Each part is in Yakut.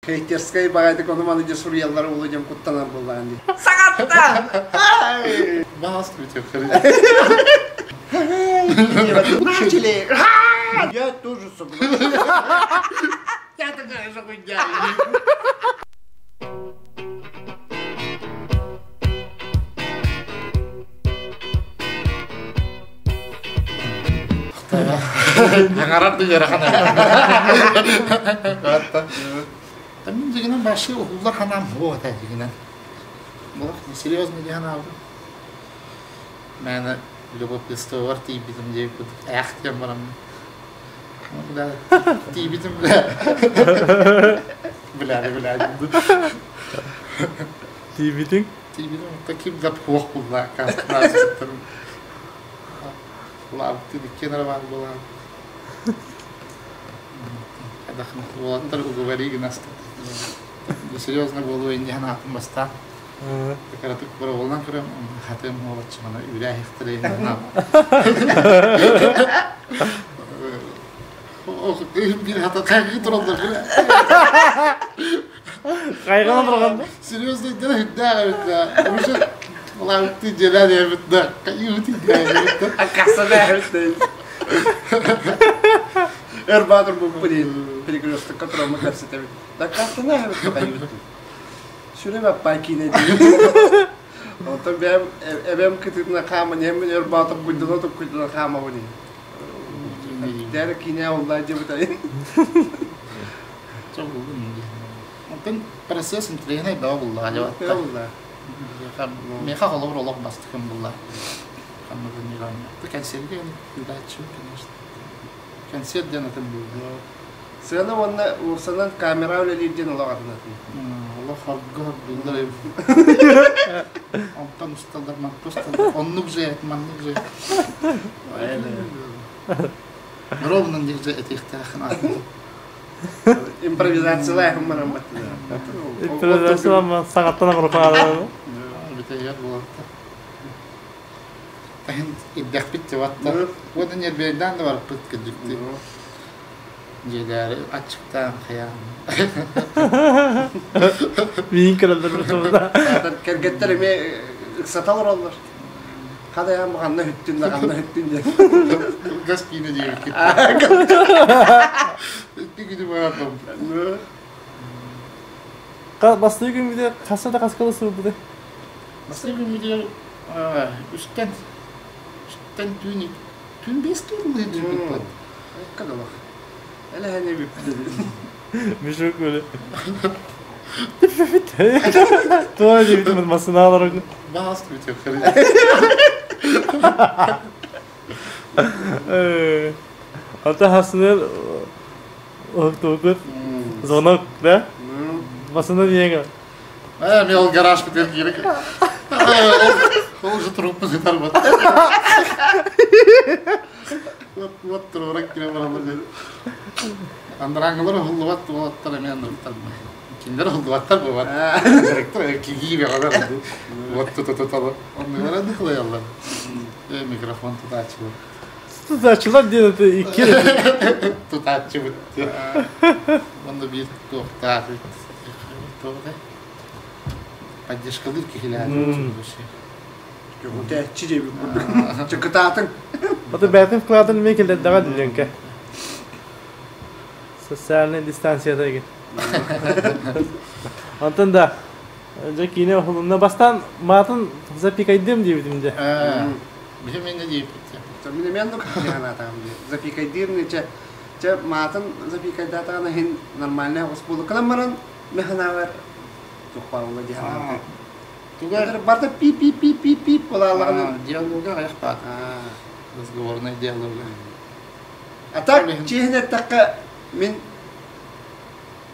Хейтерскай баҕайытык ону-маны дьэ суруйаллара буолуо диэн куттанар буоллаҕын дии. Саҥаттан! Баас бүтүөххэ. Начали! Я тоже согласен. Я такая же хуйня. Аҥарар да ыарахан Мин дьигинэн башы уһуллар ханаам суох этэ дьигинэн. Серьезно диэн аабытым. Мээнэ любопытствобар тиийбитим диэбит ээх диэн бараммын. Бля, тиийбитим бля. Бля, бля. Тиийбитиҥ? Тиийбитим таким да плох булла, оказывается. Лаабыттыы иккиэн эрэ баар буолан. Уолаттар уговори гына Серьезно буолуо инниһэн аатын бастаан. Кыратык боробулунан көрөм, хатыам уолаччымана үүрээһихтэрэ Биир хата хайгыы тураллар Хайгана турган Серьезно дьэ үрдээх эбит да. Уже лаабыттыы дьиэлээн эбит да. Хайыы эбит да. Аккасана эбит Эр баатыр буппун перекрестокка тураммы кэпсэтэбит. Даккастана эбит хайыбыт. Сүрэ баппа киинэ дии. Онтон бэйэм эбэм кытытына хааман иһэммин өр баатыр куйдана туккуйдана хаамабын. Дэр киинэ оллаа дьэбит айын. Онтон процесс интэриэһинэй бөҕө буллаҕа дьабатта. Миэхэ холобур олох бастакым булла. Кэнсиэргэ күүтээччим, конечно. Кэнсиэр диэн атын буолла. Сыана уонна уопсанан камера үлэлиир диэн олох атын атын. Олох хорго хордуллар эбит. Онтон усталлар, мантан усталлар. Оннук же, маннык же. Ровно нельзя этиэхтээхин атын. Импровизациялаахын баран Импровизациялаах саҥаттан оҥорохаалаа. Бүтэйэр буолта. Таһын ирдэхпит дьабатта. Уонна нервейдаан да барыппыт кырдьыкты. Дьиэлээри аччыктаан хайаан. Миин кэлэллэр бутубута. Кэргэттэр эмиэ ыксата олороллор. Хадайан ханна хүттүн да ханна хүттүн диэн. Газ киинэ диэбиккит. Икки күнү баратым. Бастыы күн хаса да хаскалы сылбыты. Бастыы күн үстэн үстэн түүн түүн бес киирбит. Кадалах. Элэһэни бүппүт. Мишок böyle. Туа диэбитим массынаалар. Баас бүтүөххэ. Ата хасыныр уһуктугут звонок, да? Массына диэҥэ. Ээ, мен ол гараж битер киирик. Ол же труппу сытарбат. Вот туруорак кире баралар диэн. Андарааҥҥылар уһуллубат уолаттар эмиэ анныктар. Кинилэр уһуллубаттар буолар. Директор кигии бөҕөлөр. Вот тутутуталар. Оннулара да кылайаллар. Микрофон тутааччылар. Тутааччылар диэн это икки Тутааччыбыт. Онно биир туохтаах поддержкалыыр киһилээх. Көҕүтээччи диэбит курдук. Чыкытаатыҥ. Ото бэйэтин вкладын эмиэ киллэрдэҕэ Диленке. Социальная дистанцията игин. Онтон да дьэ киинэ уһулунна бастаан маатын запикайдым диэбитим дьэ. Биһи мен диэбит. Мин эмиэ оннук санаатаҕым дии. Запикайдыыр чэ чэ маатын запикайдаатаҕына иһин нормальный оҕус буолукканан баран мен санаабар туох баалла дии санаабытым. Тугар барда пип-пип-пип-пип буолаалаҕына диалога аҕыйах баар. Разговорный диалога. А так чиэһин эттэххэ мин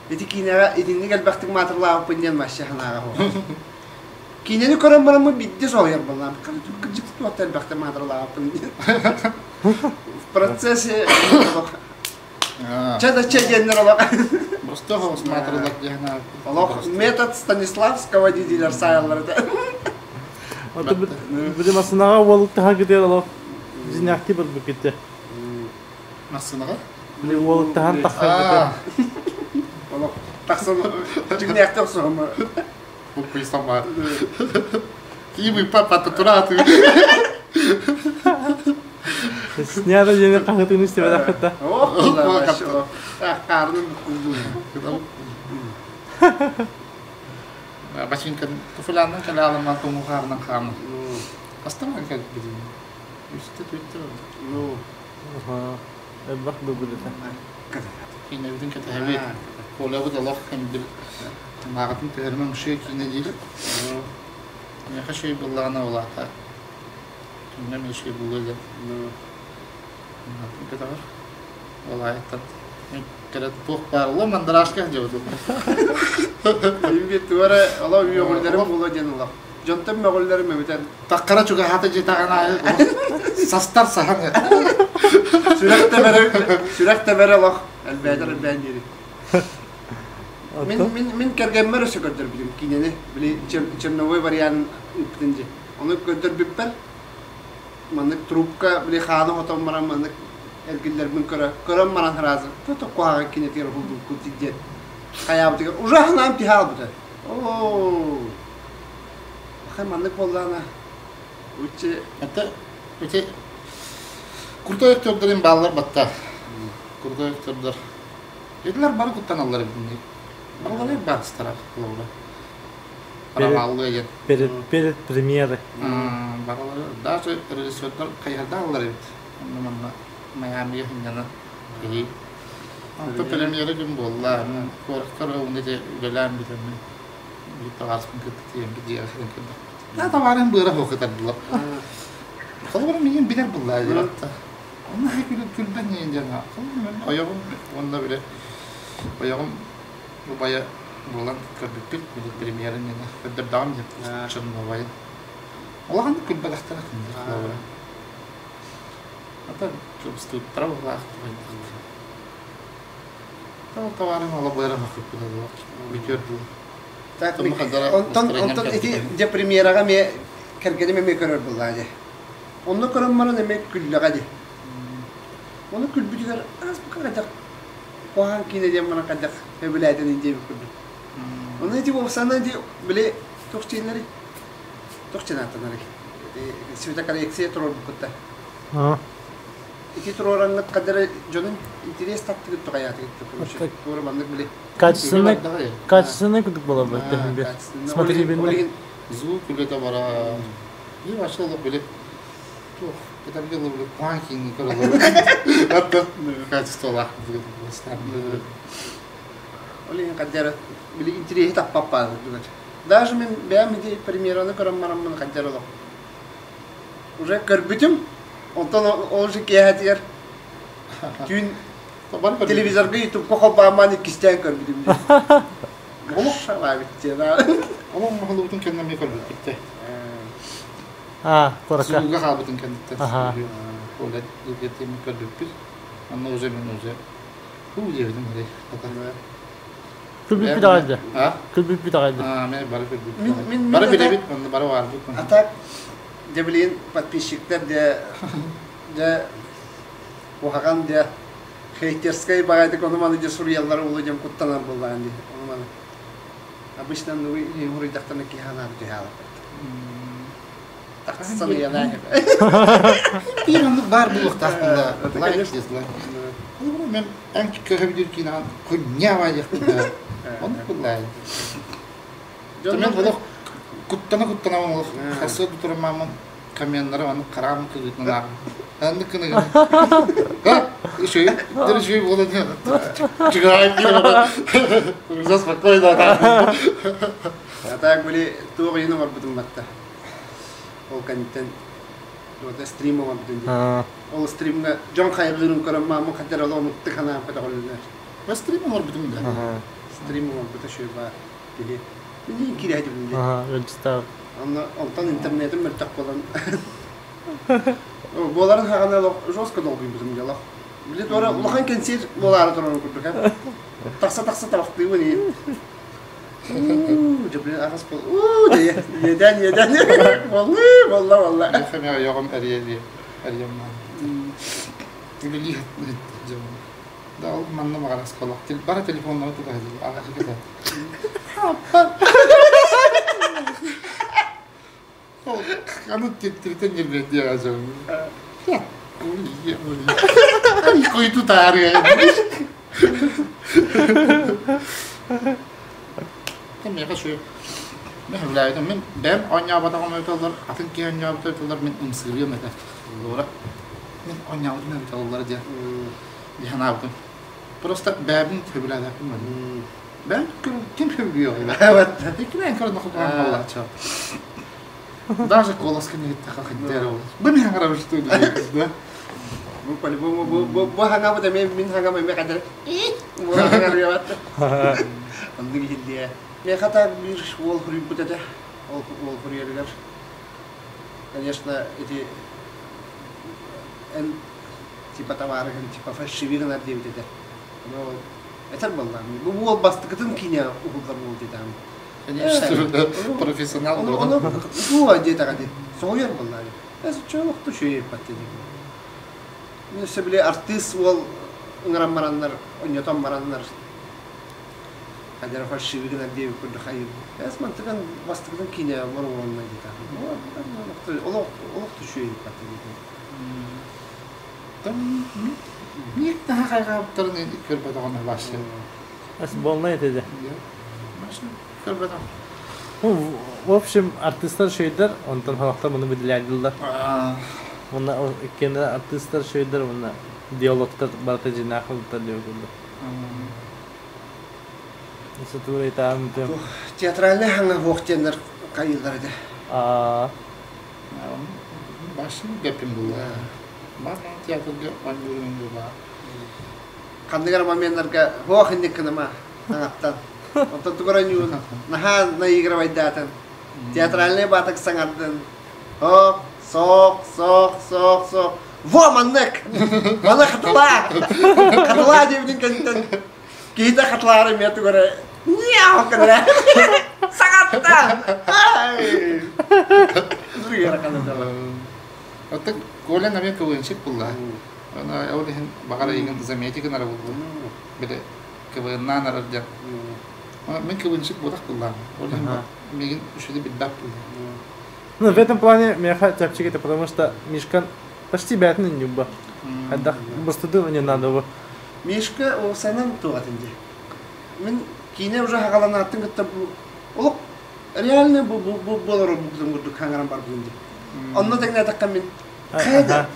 ити киинэҕэ итинник элбэхтик маатырлаабыппын диэн вообще санааҕа суох. Киинэни көрөн бараммын биирдэ соһуйар буоллаам. Кырдьык туохта элбэхтик маатырлаабыппын диэн. В процессе Чэ да чэ диэннэр олох. Просто соҕус маатырылар диэн Олох метод Станиславского диилэр саайаллар этэ. Били массынаҕа уолуктаһан кытыар олох дьиҥнээхтии барбыт китте. Массынаҕа? Били уолуктаһан тахсан кытыар. Олох. Тахсан дьиҥнээхтик охсуһума. Буккуй сама. Киимый папа турааты. Снято диэни хаһытыыны истибэтэххит да. Хаарынан буккуллуу. Бачинкан туфлянан кэлэ туҥу хаарынан хаамы. Астаман кэлбитин. Үстэ түттэ. Ну, Элбэх быбылыта. Киинэбитин кэтэһэбит. Колябыт олох кэмбил Мааҕытын түһэримэҥ үчүгэй киинэ диир. Миэхэ үчүгэй буоллаҕына улаата. Түҥҥэ эмиэ үчүгэй буолуо диэн. Мааҕытын көтөҕөр. Ол аайыттан кэрэ туох баар оло мандараашка сылдьабыт. Мин биир тугу эрэ олох үөҕүллэрим буолуо диэн олох. Дьонтон мөҕүллэрим эбитэн. Таххара чугаһаата дьиэтэҕин аайы састар саһан. Сүрэх тэбэрэ сүрэх тэбэрэ олох элбээтэр элбээн диэри. Мин, мин, мин кэргэммэр өссө көрдөрбүтүм киинэни. Били черновой вариант ыыппытын дьи. Ону көрдөрбүппэр маннык трубка били хааны хотон баран маннык эргиллэрбин көрө көрөн баран сразу то куһаҕан кинэтигэр уһулбуккут диэн хайаабытыгар уже ханаам тиһэ албыта. Оо Хай маннык буоллаана учче Это эти крутой актердарын бааллар батта. Крутой актердар Этилэр бары куттаналлар эбит. Барылары баастара холобура. Параллы диэн. Перед, перед премьерой. Барылары даже режиссердар хайыһардааллар эбит. Онно манна Майамига сынньана киһи. Онто премьера күн буолла. Куоракка уонна дьэ үлэлээн бүтэммин. Биир табаарыспын кытта тиийэн дьиэҕэ сытан көрдөхпүт. Да табаарыһым быара суох кытардылар. Холобура миигин билэр буллаа диэбэтта. Онно күлбэн диэн дьаҥа ойоҕум уонна били ойоҕум убайа буолан көрбүппүт били премьерын диэн көрдөрдөҕүм диэн Чернобайын улаханнык күлбэтэхтэрэ холобура ата кыбыстыбыттара быһыылаах табаарым алабыара хахыппыта бүтүөр дуу Так, онтон онтон ити дьэ премьераҕа эмиэ кэргэним эмиэ көрөр буоллаа дьэ. Онно көрөн баран эмиэ күллэҕэ дии. Ону күлбүтүгэр ааспыкка хайдах куһаҕан киинэ диэн баран хайдах сөбүлээтин диэбит курдук. Ону ити уопсанан ити били туох чиэннэри туох чиэн ааттанарый? Светокоррекция туруорбуккутта. Ити туруораҥҥыт хадары дьонун интерес таптыгыт тоҕайаатыгыт короче туора маннык били Качественный, качественный кудук была бы. Смотри, Звук үлэтэ бара. И вообще били туох этэргэ дылы куһаҕан киинни көрөлөр. Аттан качестволаах Ол иһин хаддара били интириэһи таппаппаа курдук. Даже мин бэйэм ити премьераны көрөн бараммын хаддара олох. Уже көрбүтүм, онтон ол же киэһэтигэр түүн телевизорга ютубка холбооммаан иккистээн көрбүтүм. Олох шалаабит диэн. Олох махалыбытын кэннэ эмиэ көрбүппүт А, куоракка. Сугуга хаалбытын кэнниттэн Оля диэбитин көрбүппүт. Онно уже мен уже хуу диэбитим эрэй. Күлбүппүт аҕайда. Күлбүппүт аҕайда. А, мен бары көрбүт. Мин Бары билэбит, онно бары баарбыт. А так, дьэ билигин подписчиктар дьэ дьэ куһаҕан дьэ хейтерскай баҕайытык ону-маны дьэ суруйаллара буолуо диэн куттанар буоллаҕын дии. Ону-маны. Обычно ну уруйдахтарына киһи санаата түһэ алаппат. Тахсан ыйанаа. Биир оннук баар буолуохтаах буолла. Лайк дизлайк. Мен эн көрөбүдүр киинэҕин хуйня диэхпин Оннук буллаа. Мен олох куттана-куттана олох хасыа туран маамам каменнары аны хараам кыгытынан ааҕым. Аннык кыныгын. Ха, үчүгэй, дыр үчүгэй буола диэн. Чыгаай диэн. Уже спокойно. А так били туох иһин оҥорбутум батта. Ол кэнниттэн вот стрим оҥорбутум дии. Ол стримҥа дьон хайҕыырын көрөн маама хаддар олох омуктук санаан көтөҕүллэр. Стрим оҥорбутум да. Стрим оҥорбута үчүгэй баар киһи. Мин киирээдим дии. Ыалдьыттаах. Онно онтон интернетим мөлтөх буолан буоларын хаҕана олох жестко долгуйбутум дьэ олох. Били туора улахан кэнсиэр буолаары турарын курдук э. Тахса-тахса табахтыыбын иин. Уу, дьэ блин аҕас бол. Уу, дьэ иэдээн иэдээн. Боллы, болла болла. Миэхэ ойоҕум эрийэ эрийэммаан. Үлэлии дьон. Да ол манна баҕар осколок. Бары телефоннары тута сылдьар. Аҕа кэтэ. Аны титтиритен нервендиэ азым. Койду таарыа. Миэхэ сү мен хүлээбитим. Мин бэйэм оонньооботоҕум эбитэ атын киһи оонньообута эбитэ мин ымсыырыам этэ. Лора мин оонньообутум эбитэ оллара диэн дии санаабытым. Просто бэйэбин сөбүлээбэппин мин. Бэйэм ким сөбүлүөҕүй? Ким көрөн хокуган халлааччы. Даже колоска не хахыттер ол. Бу мен хаҥарабын что да? Бу по-любому бу бу бу хаҥабыт эмиэ мин хаҥам эмиэ хадыр бу хаҥарыабат. Оннук иһиллиэ. Миэхэ так биир уол хуруйбут этэ. Ол уол хуруйарыгар конечно ити эн типа табаарыһын типа фальшивый гынар диэбит этэ. Ону этэр буоллаҕым. Бу уол бастакытын киинэ уһуллар буол диэтэҕим. Конечно, профессионал Ону туга диэтэҕэ дии. Соһуйар буоллаҕым. Эс чоохту үчүгэй дии. Өссө били артыыс уол ыҥыран бараннар, онньотон бараннар хадара фальшивый гынар диэбит курдук хайыр. Эс мантыган бастакытын киинэ боруонна диэтэҕим. Олох олох үчүгэй дии. Биир таһа хайҕаабыттарын көрбөтөҕүнэ вообще. Болнай этэ Көрбөтөх. Ну, в общем, артыыстар шөйдөр, онтон халахтар муну билэллэр. Уонна иккиэннэ артыыстар шөйдөр уонна диалогтар барыта дьиҥнээх ылыттар диэн курдук. Театральный хаҥа хуох диэннэр хайыылар этэ. Башын гэпин була. Бас театрга оонньуурун була. Ханнык эрэ моменнарга хуох инник гыныма таҥаттан. Онтон тугар оонньуун наһаа наигрывайдаатын. Театральный баатык саҥардын. Ох, сох, сох, сох, сох. Во, маннык! Маны хатылаа! Хатылаа диэбитин кэнниттэн киһитэ хатылаары эмиэ тугу эрэ Няу гына саҥаттан! Оттон Коля эмиэ КВНщик булла. Ол иһин баҕар эйигин замети гынара буллум. Били КВНнаан арар диэн. Мин КВНщик буолах буллаам. Ол иһин миигин үчүгэй билбэт буллум. Ну, в этом плане миэхэ чэпчэки это, потому что Мишка почти бэйэтин инньубба. Хайдах быстыды не надо бы. Мишка ол санам туғатын дии. Мин киинэ уже хагаланааттын кытта бу олох реально бу бу бу болор бу курдук хаҥаран барбытым дии. Онно тэҥнээтэххэ мин хайда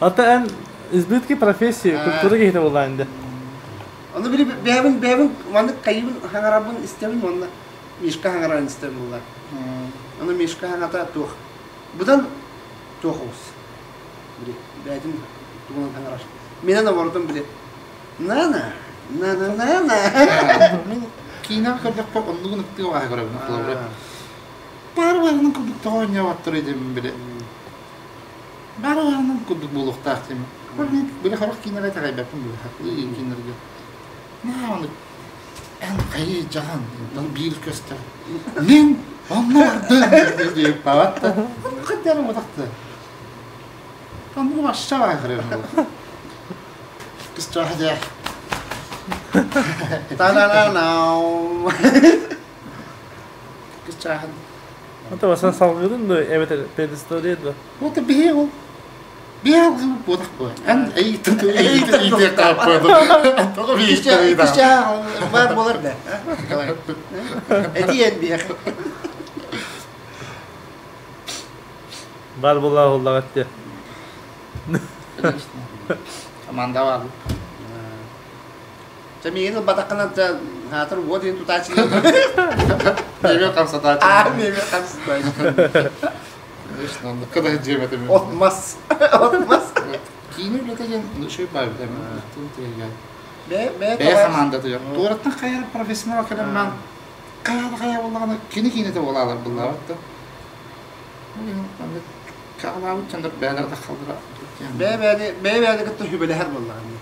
Ата эн избытки профессии, культура киһитэ буоллаан дэ. Ону били бэйэбин бэйэбин маннык хайыбын хаҥарабын истэбин уонна Мишка хаҥаран истэбин буолла. Ону Мишка хаҥата туох быдан туох оҕус. Били бэйэтин тугунан хаҥарар. Минэн обордум били На-на, на-на-на-на. Мин киинэҕэ көрдөхпө оннугун ыктыы баҕайы көрөбүн холобура. Бары барынан курдук тоҕо оонньооботтор этим били. Бары барынан курдук буолуохтаах дим. Мин били хорох киинэҕэ итэҕэйбэппин били хахлыы кииннэргэ. Наа ону эн хайыы дьахан биир көстөр. Мин онно бардым диэп бабатта. Хаддары мутахты. Оннугу башша баҕайы көрөбүн. Кыстаах Та-на-на-нау. Кыстааһын. Это васан салгыдын да эбэтэр предыстория да. Вот биһи ол. Биһи буотах буо. Эн эй туту эй туту Тоҕо биһи Бар болар да. Эти эн биһи. Бар була уллаҕат Команда бар. Чэ миигин ылбатаххына хаатыр уот иһин тутааччы. Миэмэ хамсатааччы. Аа, миэмэ хамсатааччы. Конечно, оннукка да дьиэбэтим. От мас. От мас. Киинэ үлэтэ диэн үчүгэй баар Бэйэ Бэйэ хамаандатыгар. Туораттан хайа профессионал кэлэн хайа да хайа буоллаҕына кини киинэтэ буолаалар буллаабат да. Маннык Каалаабыт дьоннор бэйэлэрэ да халлара Бэйэ-бэйэни бэйэ-бэйэни кытта сүбэлэһэр буоллаҕын.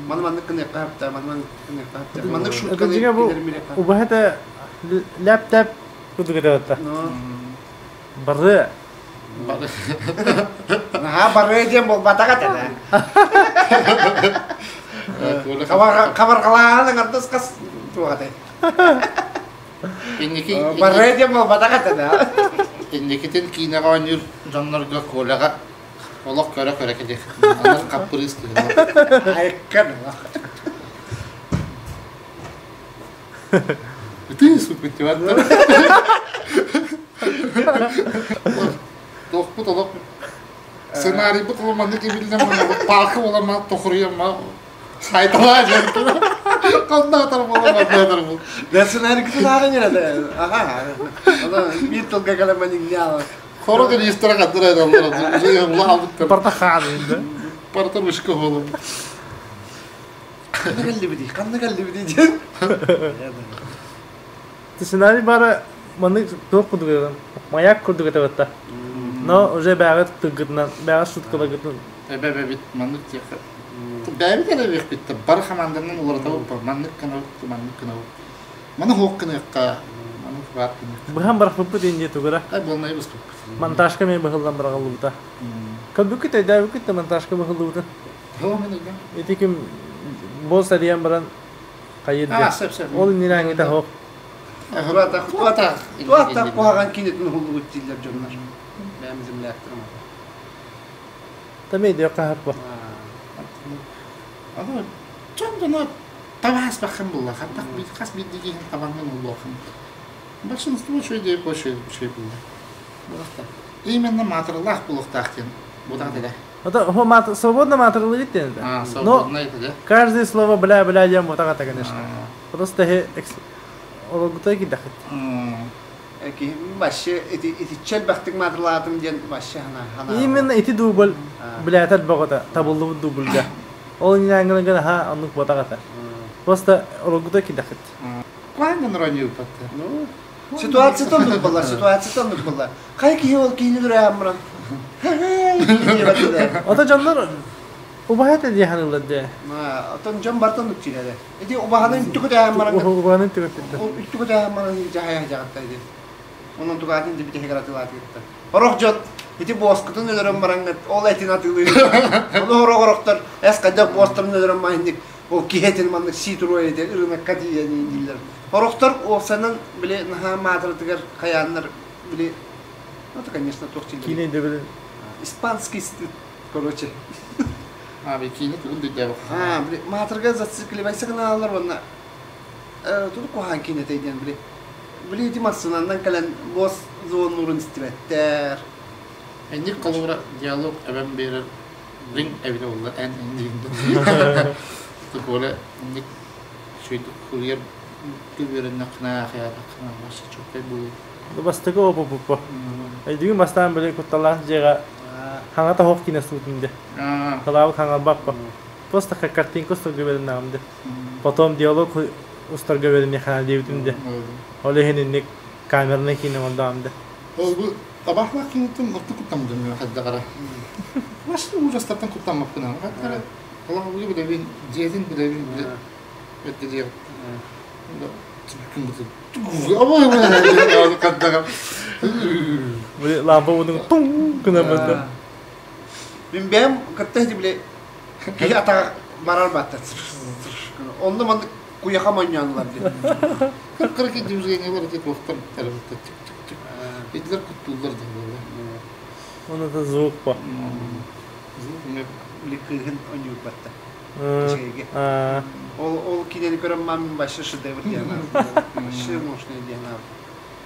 Маны маннык гыныахха сөптөөх, маны маннык гыныахха сөптөөх. Маннык шутканы Дьиҥэ бу убаһата ляп-тэп курдук этэ Бары. Бары. Наһаа бары диэн буолбатах этэ. Хабарҕалаан аҥардас хас туох этэй? Инники Барыа диэн буолбатах этэ да. Инникитин киинэҕэ оонньуур дьоннорго Коляҕа олох көрө-көрө кэлиэх. Анар хаппырыыс киһи. Айыккан. Ытыы суппут Туохпут олох сценарийбыт ол маннык ибиллэн паакы буолан тохуруйан сайталаа диэн хонноотор буолан онноотор бул Да сценарийгытын ааҕан эрэ аха биир тылга кэлэмэн иҥнэ Хоро реестра хаддыр айдаллар Парта хаан инде. Парта мышка болом. Ханна кэллибитий? Ханна кэллибитий диэн. Сценарий бара маннык туох курдук этэ маяк курдук этэ батта. Но уже бэҕэ тыгытынан, бэҕэ шуткалагытын. Эбэ эбэбит маннык диэхэ. Бэйэбит эрэ эбиэхпит бар хамаанданан уларытабыт маннык гынабыт, маннык гынабыт. Маны хуох гыныахха, маны баар гыныахха. Быһан барахпыппыт инде тугура. Ай буолнай быспыппыт. Монтажка мен быһыллан быраҕыллыбыта. Көрбүккүт өйдөөбүккүт да монтажка быһыллыбытын. Ити ким босс эрийэн баран хайыр Аа, сөп сөп. Ол иннинээҥҥитэ хоп. Туата туата куһаҕан кинитин уһуллубут дииллэр дьоннор. Бэйэм земляктарым. Тамей диэххэ хаппа. Аны дьон дьоно табааспаххын булла. Хаттах хас биирдии киһини табаҥҥын уллуоххун. Большинство үчүгэй диэбит үчүгэй үчүгэй булла. Именно маатыралаах буолуохтаах диэн бутаат этэ. Это мат, свободно маатыралыгыт диэн это. А, свободно это, да? Каждое слово бля-бля диэн бутаҕа конечно. Просто олоргута кидэхит. Киһи вообще ити итиччэ элбэхтик маатыралаатым диэн вообще хана Именно ити дубль блятер бөҕөтө табыллыбыт дубльга. Ол иннинээҥҥин аха оннук ботаҕата. Просто олоргута кидэхит. Куһаҕан оонньууппатта. Ну, ситуация оннук буолла, ситуация оннук буолла. Хайа киһи ол киһини үрэһэн баран Ото дьоннор убаһа дии саныыллар дии. Отон дьон барыта оннук диилэрэ. Ити убаһаны үттү көтөһөн баран Убаһаны үттү көтүттэ. Үттү көтөһөн баран дьаһайа дьаҕатта ити. Онон тугаатын ди бүтэһигэр атыылаатыгытта. Орох дьон ити буоскутун өлөрөн бараҥҥыт ол этин атыылыыр. Ону орох орохтор эс хайдах буостарын өлөрөн маһинник ол киһи этин маннык сии туруо этэ ырынакка тиийэн дииллэр. Орохтор уопсанан били наһаа маатыратыгар хайааннар били ну это конечно туох Киинэ өйдөбүлүн Испанский стыд короче. А, били киинэ тугун да А, били маатырга зацикливайся гынаалар уонна тугу куһаан киинэтэй диэн били били ити массыынанан кэлэн босс звоннуурун истибэттэр. Энник холобура диалог эбэм биэрэр ринг эбитэ буолла эн эн Коля инник үчүгэйдик суруйар үөрэннэххинэ ахыйаатаххына вообще чуолкай буолуо. Бастакы опупуппу. Өйдүгүн бастаан били кутталаах дьиэҕэ хаҥа тоһох киинэ суутун де. Талаабыт хаҥалбаппа. Просто как картинка устарга үөрэннэҕим де. Потом диалог устарга үөрэниэххэ диэбитим де. Ол иһин инник камернай киинэ оҥордоҕум де. Ол бу табаахлаах киинэттэн ордук куттаммытым мен хайдах эрэ. Вообще ужастартан куттаммаппын хайдах эрэ Олох билэбин, дьиэтин билэбин, билэ диэх. Лампа уутун туҥ гынан барда. Мин бэйэм кытта ити били киһи атаҕа барар батта. Онно маннык куйаха монньооннулар диэн. Кыркырки движениелар эти туохтан тарабыттар чик-чик-чик. Итилер куттууллар да буолла. Он это звук по. Звук Били кыыһын онньуурбатта. Кичэйгэ. Ол ол киинэни көрөн мам вообще шедевр диэн Вообще мощный диэн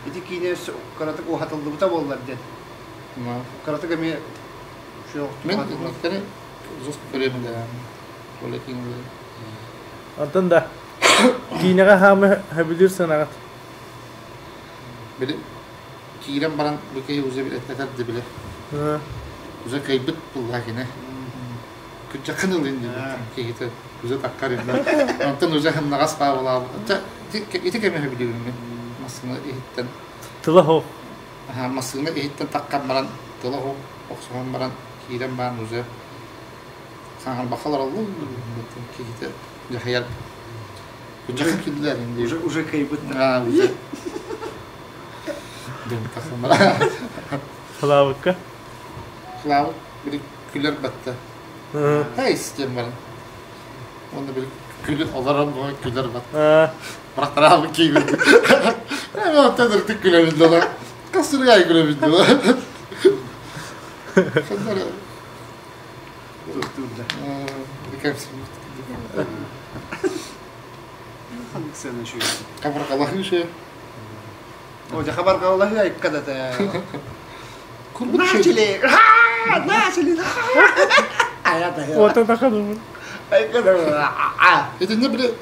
Ити киинэ кыратык уһатыллыбыта буоллар диэн. Кыратык эмиэ Мен инниктэри жестко көрөмүн да. Коля киинэлэри. Онтон да киинэҕэ хаамы хөбүлүүр сыанаҕыт. Били киирэн баран бу киһи уже этэр да билэр. Уже кыайбыт булла кини. Күрдьэххин ылын диэбит киһитэ уже таккар инна. Онтон уже ханнаҕас паабылаабыт. Ити кэми хөбүлүүбүн мин. Массыына иһиттэн. Тыла хоох. Массыына иһиттэн таккан баран тыла хоох охсуһан баран киирэн баран уже саҥарбакка олороллор киһитэ дьаһайар. Күрдьэххин киллэр Уже уже кыайбыт. А, уже. Кылаабыкка? Кылаабыт били күлэр батта. Эй, диэн баран. Уонна били күлү олорон бу күлэр бат. Бырахтараабыт киибин. Эми оттон ыртык күлэбин дала. Касыргай күлэбин дала. Ханнара Туттуурда. Кэпсибит. Ханнык сыана үчүгэй. Хабарҕалаһыы ше. О, дьэ хабарҕалаһыы айыкка да тэ. Курбут Начали! Начали! Айа да. Уота таханымын. Айыкка да. Итиннэ били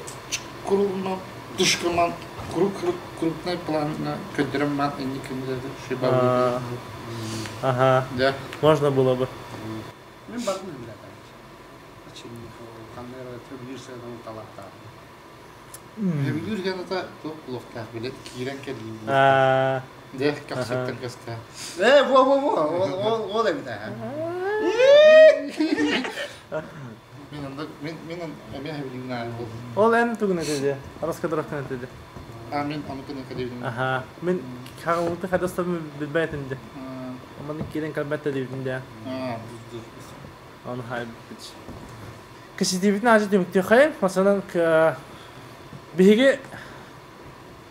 куруман тушкаман крупный планна көрдөрөн ман инник күннэрде шибабы. Ага. Да. Можно было бы. Мен бардым билет. Ханна эрэ төбүлүүр сыананы талаптаах. Төбүлүүр сыаната туох булуохтаах билет киирэн кэлии. Дьэ, көхсүттэн көстө. Э, во во во, ол ол эбит аа. Мин онда мин мин эмиэ хэбилигин аайы буолдум. Ол эн тугун этиди? Раскадровканы этиди. А мин онукун экэдибитим. Аха. Мин хаҕылыты хадастабын билбэт этим де. Оманы киирэн кэлбэт дебитин де. Оны хайбыт. Кэситибитин аажы түмүктүөххайын. Масанан биһиги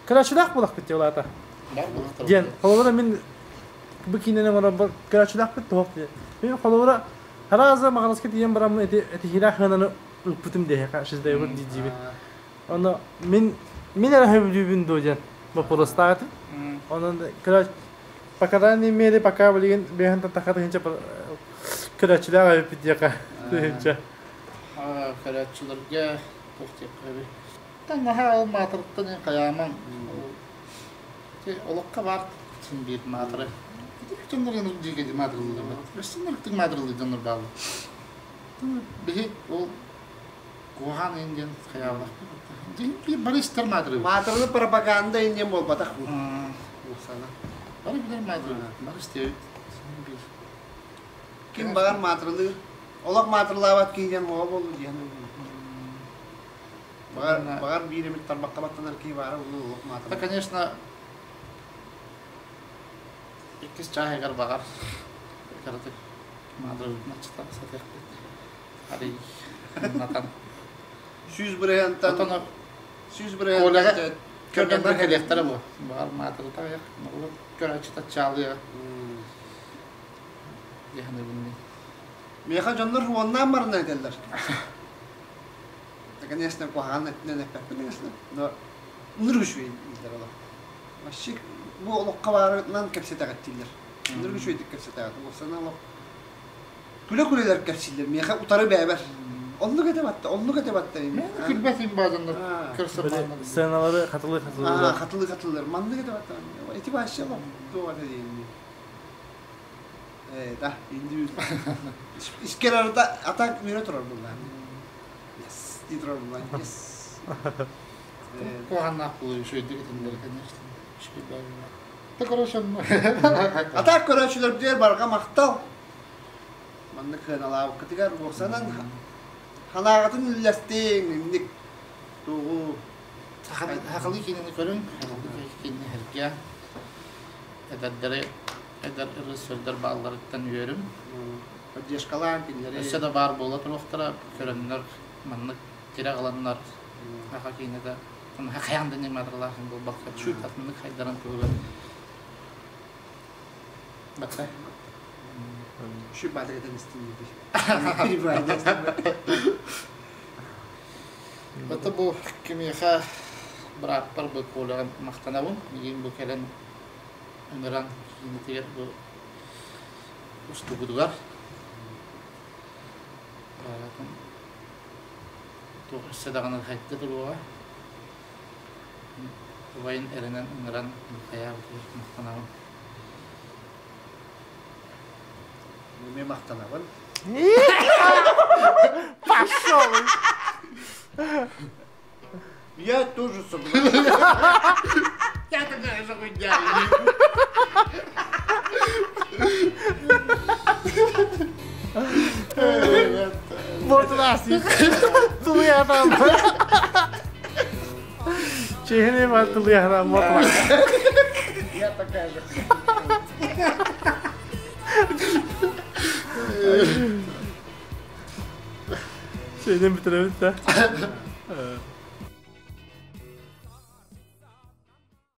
кырачылаах булахпыт диолаата. Диэн, холобура мин бу киинени оҥорорбор кырачылаахпыт туох диэн. Мин холобура харааза маҕанаска тиийэн бараммын эти этиһиилээх хыананы ылпытым диэхэ шиздайбыт диидиибин. Ону мин мин эрэ сөбүлүүбүн дуо диэн боппуруостаах этим. Онон по крайней мере пока билигин бэйэһин тахха тыһынча көрөөччүлээх эбиппит диэхэ тыһынча. Көрөөччүлэргэ туох диэххэ эбий. Наһаа ол маатырыттан хайаамаҥ. Олоххо баар син биир маатыры. Дьоннор ынырык дьиэгэ маатырылыыллар. Өссө ынырыктык маатырылыыр дьоннор бааллар. Биһи ол куһаҕан иһин диэн хайаабатахпыт. Дьиҥ бары истэр маатырыбыт. Маатырылы пропаганда иһин диэн буолбатах бу. Сана. Бары билэр маатырыбыт. Бары истэбит. Син биир. Ким баҕар маатырылыыр. Олох маатырылаабат киһи диэн оҕо буолуу диэн. Баҕар, баҕар биир эмит тарбахха баттанар киһи баара буолуо олох маатырылыыр. Конечно, иккис чааһыгар баҕар кыратык маатырыбытын аччата сатыахпыт. Арый натан. 100 бырыһыантан Отон 100 бырыһыантан Оляга көргөннөр кэлиэхтэрэ бу. Баҕар маатырыта аҕыйах, көрөөччү таччаалыа диэхэнэбин. Миэхэ дьоннор уоннаан баран этэллэр. Конечно, куһаҕан өттүнэн эппэппин, конечно, но ынырык үчүгэй дииллэр олох. Вообще бу олоххо баарынан кэпсэтэҕит дииллэр. Ынырык үчүгэйдик кэпсэтэҕит. Уопсайынан олох күлэ-күлэлэр кэпсииллэр. Миэхэ утары бэйэбэр. Оннук этэ батта, оннук этэ батта. Күлбэт им баазаннар көрсө Сценалары хатылы хатылы. Хатылы хатылыр. Маннык этэ батта. Эти вообще олох туох этэ диэн. Э, да, инди искер арда атак мүрө турар буллар. Yes, дии турар буллар. Yes. Куһаҕаннаах буолуо үчүгэйдик этиннэр, конечно. Үчүгэй баар. Та короче, Атак көрөөччүлэрбитигэр барҕа махтал. Маннык сыаналаабыккытыгар уопсанан ханаағытын үллэстиҥ, инник тугу Хахалы киинини көрүҥ, хахалы киинини хэргэ эдэрдэри эдэр режиссердар баалларыттан үөрүм. Поддержкалаан кинилэри. Өссө да баар буола туруохтара, көрөннөр маннык тирэх ыланнар саха киинэтэ хайаан да ньымаатырлаахын буолбакка чуть атыннык хайдаран туһугар батта. Şu бадрeden истин Это бу кимиэхэ бырааппар бу Коляҕа махтанабын. Миигин бу кэлэн ыҥыран киинэтигэр бу устубутугар туох өссө даҕаны хайта туруоҕа. Убайын эрэнэн ыҥыран хайаабытыгар махтанабын. Мен махтанабын. Пошел! Я тоже согласен. Я такая же хуйня. Мотурасик. Тулуядан. Чехне бар тулуядан мотура. Я такая же. Сенен бүтүрөбүт да.